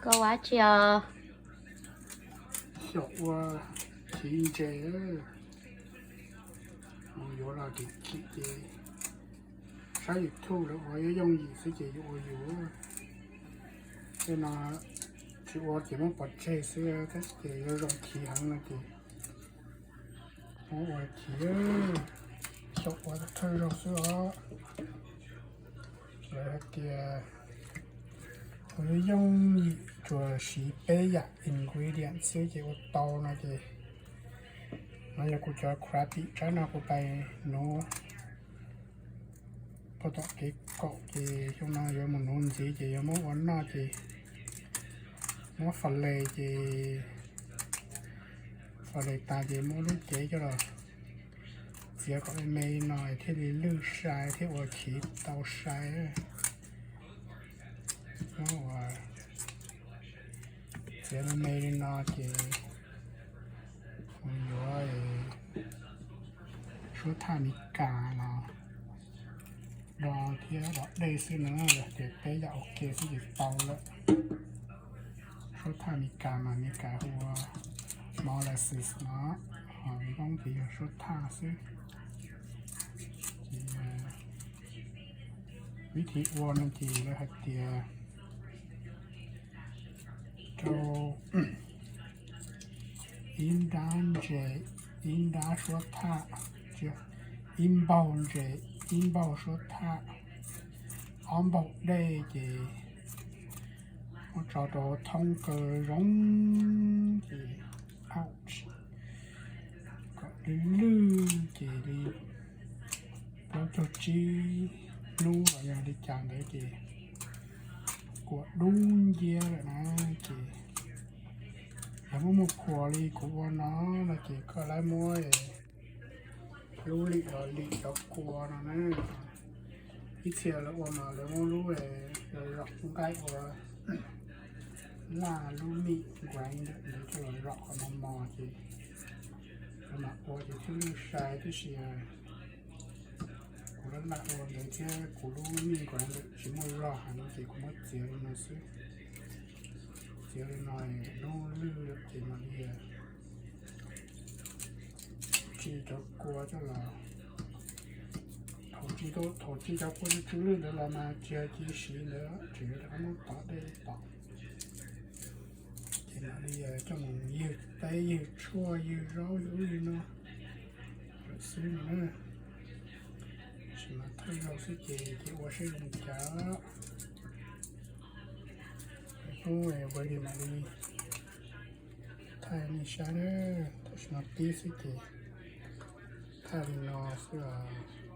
Koj ua dab tsi os? Xyaum ua chiv ntses, mus yuav los kim kim ces saib YouTube lawv ua yuav yooj yim xwb ces yuav ua yus. Tej no tsis ua ces muab pov tseg xwb, tab sis ces yog zoo chiv heev no ces muab ua chiv, xyaum ua thawj zaug xwb os. Lawv hais tias ua yuav yooj yim tsuas siv peb yam ingredient xwb ces ua tau no ces, no yog kuv cov crappy tsab no kuv pais nuv puag tom kev kaum ces xyoo no yuav mus nuv ntxiv ces yuav muab ua noj ces muab fillet ces fillet tas ces muab lub cev coj los txiav kom me me li no thiaj li lwj sai thiab ua chiv tau sai. Muab ua txiav me me li no ces mus yuav suab thaj Amelikas los do thiab daim dej xwb no, ces peb yam ua ke xwb ces tau lawm. Suab thaj Amelikas mas Amelikas hu ua molasses no, ho Hmoob ces yog suab thaj xwb. Ces vib thib ua no ces lawv hais tias rau ib nrab ntses, ib nrab suab thaj, ib npaug ntses, ib npaug suab thaj, ob npaug dej ces muab tso rau thoob kaw zoo ces, ouch, kom lwj lwj ces li plaub caug tsib hnub los yog li cas ntawd ces kuam dub nciab lawm na. Ces yog muaj muaj phuas li kuv ua no no ces koj lawv muab lub lim los lim cov kua no na. Ib txhia lawv ua mas lawv muab lub los zom nqaij ua laj lub meat grinder ntawd coj los zom kom mos mos ces lawv mam ua ces thiaj lwj sai tib si. Kuv laj laj ua ntawd thiab kuv lub meat grinder tsis muaj zog heev ces kuv muab txiav li no xwb. Txiav li no lub lwj ces mam li tsim cov kua coj los. Thaum tsim cov kua tsw tsw lwj ntawd los mas tsis yog cia siv ntawd, tseem yuav rov qab muab tov dej tov. Ces mam li coj mus ywg teb ywg tshuaj ywg zaub ywg ub ywg no lawm xwb no na. Tab sis mas thawj zaug xwb ces cia ua saib zoo li cas. Hnub ua li mam li thaij nej saib na. Tam sim no pib xwb ces thaij li no xwb os.